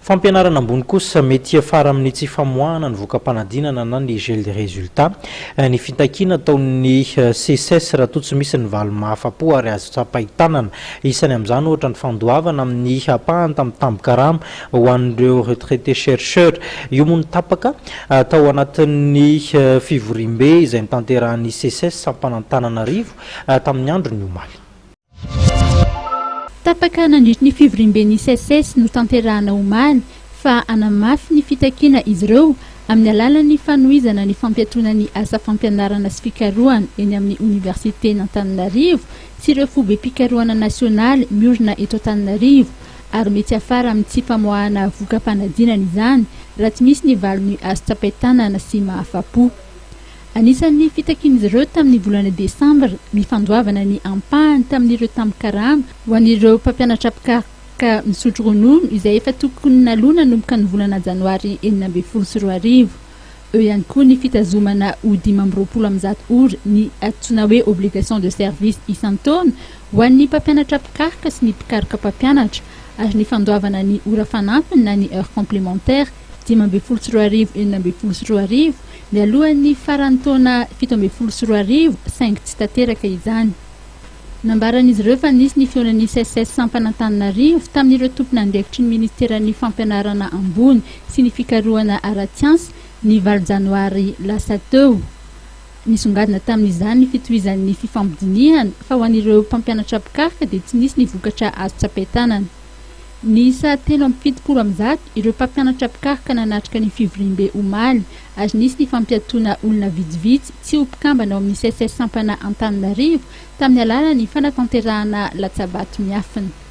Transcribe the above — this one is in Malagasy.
Fampianarana ambony kosa, mety hiafara amin'ny tsy famoahana ny voka-panadinana na ny gel des résultats ny fitakiana ataon'ny Seces raha toa tsy misy ny valiny mahafa-po ary azo tsapain-tanana. Isany amin'izany ohatra ny fandoavana amin'ny ampahany tamin'ny tambin-karama ho an'ireo retraités chercheurs. Io moa no tapaka tao anatin'ny fivoriambe izay notanterahin'ny Seces sampana Antananarivo tamin'ny andron'ny omaly. Tapaka nandritry ny fivoriamben'ny Seces notanterahana omaly fa hanamafy ny fitakiana izy ireo amin'ny alalan'ny fanohizana ny fampiatoana ny asa fampianarana sy fikarohana eny amin'ny Oniversiten'Antananarivo sy ireo foibem-pikarohana nasionaly miorina eto Antananarivo ary mety hiafara amin'ny tsy famoahana voka-panadinana izany raha tsy misy ny valiny azo tsapain-tanana sy mahafa-po. Anisan'ny fitakian'izy ireo tamin'ny volana desambra ny fandoavana ny ampahany tamin'ireo tambin-karama ho an'ireo mpampianatra mpikaroka misotro ronono izay efa tokony naloa nanomboka ny volana janoary 2016. Eo ihany koa ny fitazomana ho 125 ora ny antsoina hoe obligation de service isan-taona ho an'ny mpampianatra mpikaroka sy ny mpikaroka mpampianatra ary ny fandoavana ny ora fanampiny na ny heure complémentaire 2015 2016 mialohan'ny faran'ny taona 2017 saingy tsy tanteraka izany. Nambaran'izy ireo fa nisy ny fihaonan'ny Seces sampana Antananarivo tamin'ireo tompon'andraikitry ny ministeran'ny fampianarana ambony sy ny fikarohana ara-tsiansa ny valo janoary lasa teo. Nisongadina tamin'izany ny fitohizan'ny fifampidinihana fa ho an'ireo mpampianatra mpikaroka dia tsy nisy ny vokatra azo tsapain-tanana. Niisa 173 ireo mpampianatra mpikaroka nanatrika ny fivoriambe omaly ary nisy ny fampiatoana olona vitsivitsy tsy ho mpikambana ao amin'ny Seces sampana Antananarivo tamin'ny alalan'ny fanatanterahana latsabato miafina.